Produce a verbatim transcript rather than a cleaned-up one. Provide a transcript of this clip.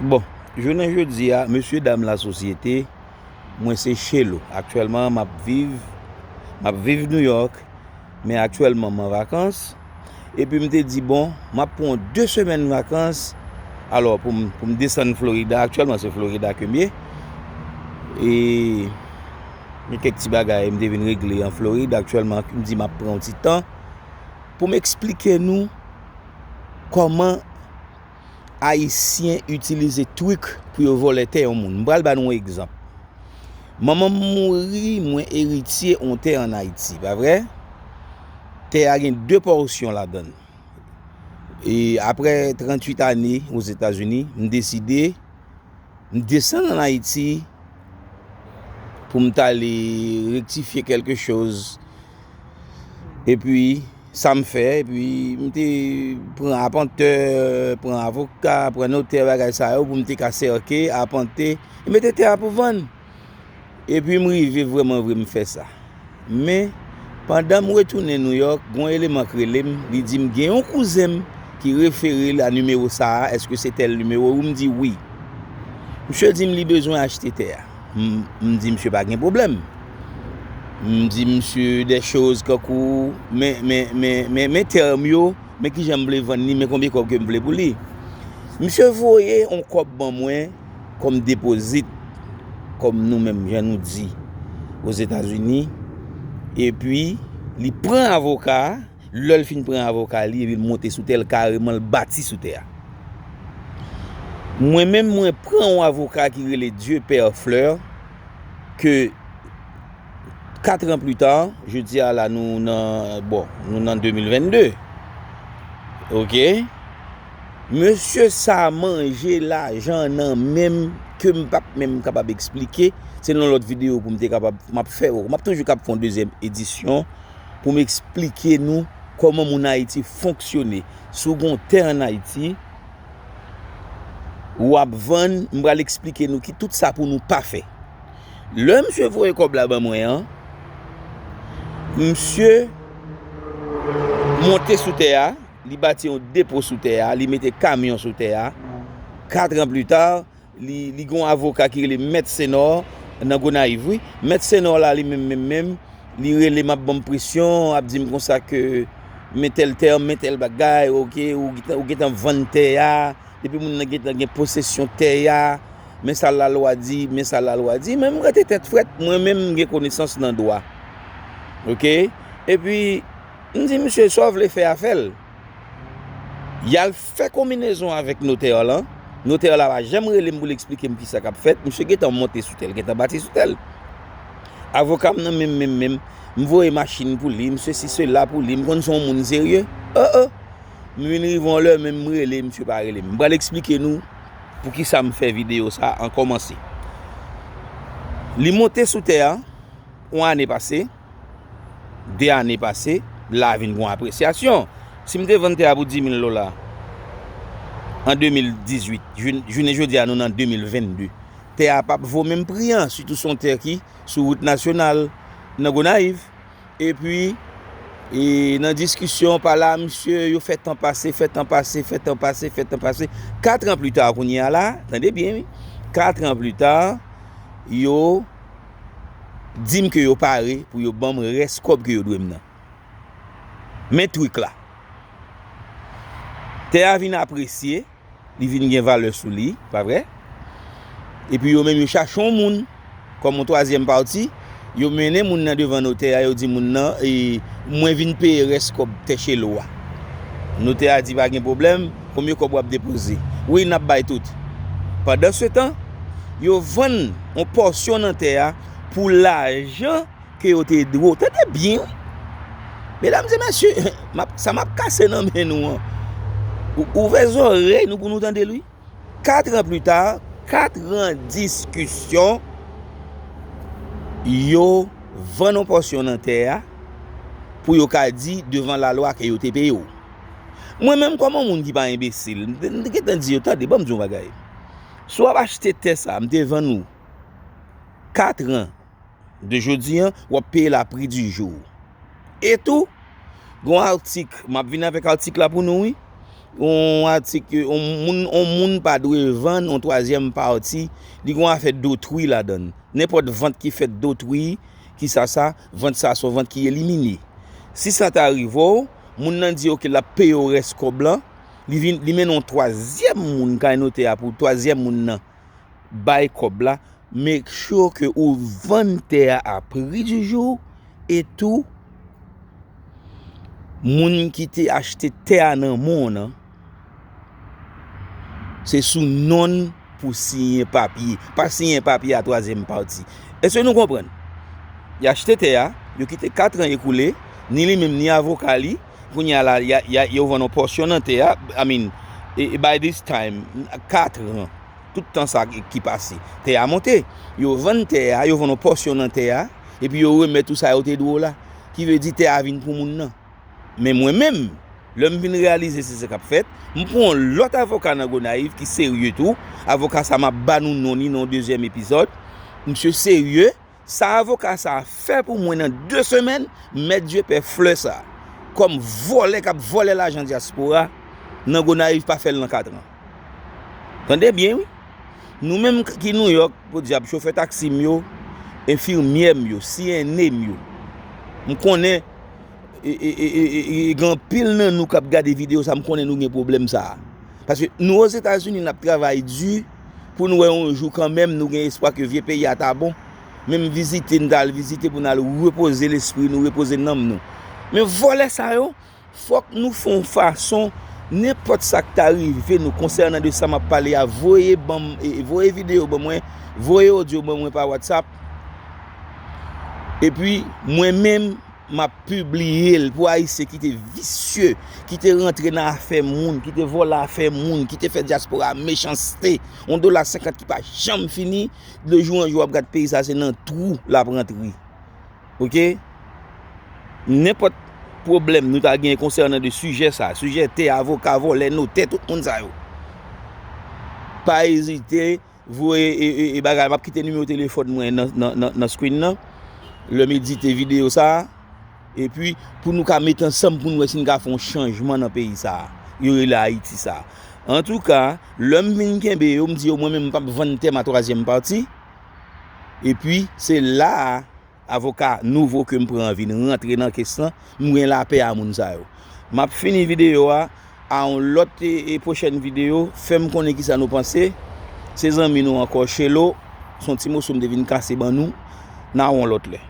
Bon, jounen jodi a, mesye dam lasosyete, mwen se Chelo. Aktyèlman, m ap viv, m ap viv New York, men aktyèlman m an vakans. Epi m te di, bon, m ap pran de semèn vakans. Alò, pou m, pou m desann Florida, aktyèlman se Florida ke m ye. E gen kèk ti bagay m te vin regle an Florid. Aktyèlman, m di m ap pran yon ti tan pou m eksplike nou kòman Ayisyen itilize trik pou yo vòlè tè yon moun. M pral ba nou yon egzanp. Manman m mouri, mwen eritye yon tè ann Ayiti, pa vre? Tè a gen de pòsyon ladan l. E apre tranntuit ane Ozetazini, m deside, m desann ann Ayiti pou m t ale rektifye kèlke choz. Epi, sa m fè, epi m te pran apantè, pran avoka, pran notè, bagay sa yo, pou m te ka sèke, apante, e mete tè a pou vann. Epi m rive vrèman vre m fè sa. Men, pandan m retounen New York, gen yon eleman k rele m, li di m gen yon kouzen m ki refere l a nimewo sa a, èske se tèl nimewo? Wi, m di wi. Misye di m li bezwen achte tè a. M, m di misye pa gen pwoblèm. M di misye de choz kankou, men, men, men, men, men tè m yo, men kijan m vle vann li, men konbyen kòb ke m vle pou li. Misye voye yon kòb ban mwen kòm depozit, kòm nou menm, jan nou di, Ozetazini. Epi, li pran avoka a, lè l fin pran avoka li, epi l monte sou tè l kareman, l bati sou tè a. Mwen menm, mwen pran yon avoka ki rele Dieu Père Fleur, ke kat an pli ta, jodi a la, nou nan, bon, nou nan de mil vennde. Oke? Mesye sa manje lajan nan men m ke m p ap menm kapab eksplike. Se nan lòt videyo pou m te kapab, m ap fè, m ap toujou kab fè yon dezyèm edisyon pou m eksplike nou kòman moun Ayiti fonksyone. Si w gen yon tè ann Ayiti, w ap vann, m pral eksplike nou ki tout sa pou nou pa fè. Lè misye voye kòb la ban mwen an, misye monte sou tè a, li bati yon depo sou tè a, li mete kamyon sou tè a. Kat an pli ta, li, li gen yon avoka ki rele Mèt Senò nan Gonayiv, wi. Mèt Senò la, li menm, menm, menm, li rele m ap ban m presyon, ap di m konsa ke men tèl tè, men tèl bagay, oke, ou gentan, ou gentan vann tè a, depi moun nan gentan gen posesyon tè a, men sa lalwa di, men sa lalwa di, men m rete tèt frèt, mwen menm m gen konesans nan dwa. Oke? Epi, m di, misye, sa w vle fè a, fè l. Y al fè konbinezon avèk notè lan. Notè la pa janm rele m pou l eksplike m kisa k ap fèt. Misye gentan monte sou tè l, gentan bati sou tè l. Avoka m nan menm, menm, menm. M voye machin pou li, m sesi sela pou li, m konn se yon moun serye. Oh, oh. M vin rive yon lè, menm m rele, misye pa rele m. M pral eksplike nou poukisa m fè videyo sa an kòmanse. Li monte sou tè a, yon ane pase, de ane pase, la vin gon apresyasyon. Si m te vann tè a pou dis mil dola an de mil dizuit, joun-, jounen jodi a nou nan de mil vennde. Tè a p ap vo menm pri an, sitou se yon tè ki sou wout nasyonal nan Gonayiv. Epi, e, nan diskisyon pa la, misye, yo fè tan pase, fè tan pase, fè tan pase, fè tan pase. Kat an pli ta kounye a la, tande byen, wi. Kat an pli ta, yo di m ke yo pare pou yo ban m rès kòb ke yo dwe m nan. Men trik la. Tè a vin apresye, li vin gen valè sou li, pa vre? Epi yo menm yo chache yon moun kòm yon twazyèm pati, yo mennen moun nan devan notè a, yo di moun nan, e, mwen vin peye rès kòb tè Chelo a. Notè a di pa gen pwoblèm, konbyen kòb w ap depoze? Wi, n ap bay tout. Pandansetan, yo vann yon pòsyon nan tè a pou lajan ke yo te dwe w. Tande byen, wi. Medam e mesye, m ap, sa m ap kase nan men nou an. Ou, ouvè zòrèy nou pou nou tande l, wi. Kat an pli ta, kat an diskisyon, yo vann yon pòsyon nan tè a pou yo ka di devan lalwa ke yo te peye w. Mwen menm, kòm yon moun ki pa enbesil, m te, m te gentan di yo, tande, ban m di yon bagay. Si w ap achte tè sa, m te vann ou kat an de jodi an, w ap peye la pri di jou. E tou, gon atik, m ap vin avèk atik la pou nou, wi. yon atik, yon moun, yon moun pa dwe vann yon twazyèm pati, li gen yon afè dotwi ladan l. Nenpòt vant ki fèt dotwi, ki sa sa, vant sa se yon vant ki elimine. Si sa ta rive w, moun nan di ok, l ap peye w rès kòb lan, li vin, li mennen yon twazyèm moun kay notè a pou twazyèm moun nan bay kòb la, make sure ke ou vann tè a a prix du jour, e tou, moun ki te achte tè a nan men w nan, se sou non l pou siyen papye. Pa siyen papye a twazyèm pati. Èske nou konprann? Y achte tè a, yo kite kat an ekoule, ni li menm, ni avoka li. Kounye a la, y a, y a, yo vann yon pòsyon nan tè a. I mean, e, e by this time, kat an, tout tan sa ki, ki pase, tè a monte. Yo vann tè a, yo vann yon pòsyon nan tè a, epi yo remèt ou sa yo te dwe w la. Ki vle di tè a vin pou moun nan. Men mwen menm, lè m vin reyalize se sa k ap fèt, m pran yon lòt avoka nan Gonayiv ki serye tou. Avoka sa m ap ba nou non li nan yon dezyèm epizòd. Misye serye. Sa avoka sa a fè pou mwen nan de semèn, mèt Dye pè flè sa a. Kòm vòlè k ap vòlè lajan dyaspora nan Gonayiv pa fè l nan kat an. Tande byen, wi. Nou menm k-, ki Nouyòk, podyab, chofè taksi m yo, enfimyè m yo, C N A m yo. M konnen, e, e, e, e, e, e, gen anpil nan nou k ap gade videyo sa, m konnen nou gen pwoblèm sa a. Paske nou Ozetazini, n ap travay di pou nou wè yon jou kanmenm, nou gen espwa ke vye peyi a ta bon. Men m vizite, n t al vizite pou n al repoze lespri nou, repoze nanm nou. Men vòlè sa yo, fòk nou fè yon fason, nenpòt sa k ta rive nou konsènan de sa m ap pale a, voye ban m, e, voye videyo ban mwen, voye odyo ban mwen pa WhatsApp. Epi, mwen menm, m ap pibliye l pou Ayisyen ki te visye, ki te rantre nan afè moun, ki te vòlè afè moun, ki te fè dyaspora a mechanste. Yon dola senkant ki pa janm fini, de jou an jou w ap gad peyi sa se nan twou l ap rantre. Oke? Nenpòt pwoblèm nou ta gen konsènan de sijè sa, sijè tè, avoka, vòlè, notè, tout moun sa yo. Pa ezite, voye, e, e, e bagay, m ap kite nimewo telefòn mwen nan, nan, nan, nan screen nan. Lè m edite videyo sa a, epi pou nou ka met ansanm pou nou wè si n ka fè yon chanjman nan peyi sa a, yo rele Ayiti sa a. Antouka, lè m vin kenbe yo, m di yo, mwen menm, m p ap vann tè m a twazyèm pati. Epi, se la a, avoka nouvo ke m pran an vin rantre nan kes lan, m gen lapè a moun sa yo. M ap fini videyo a, a yon lòt e, e pwochèn videyo, fè m konnen kisa nou panse. Se zanmi nou ankò, Chelo, se yon ti moso m te vin kase ban nou, n a wè yon lòt lè.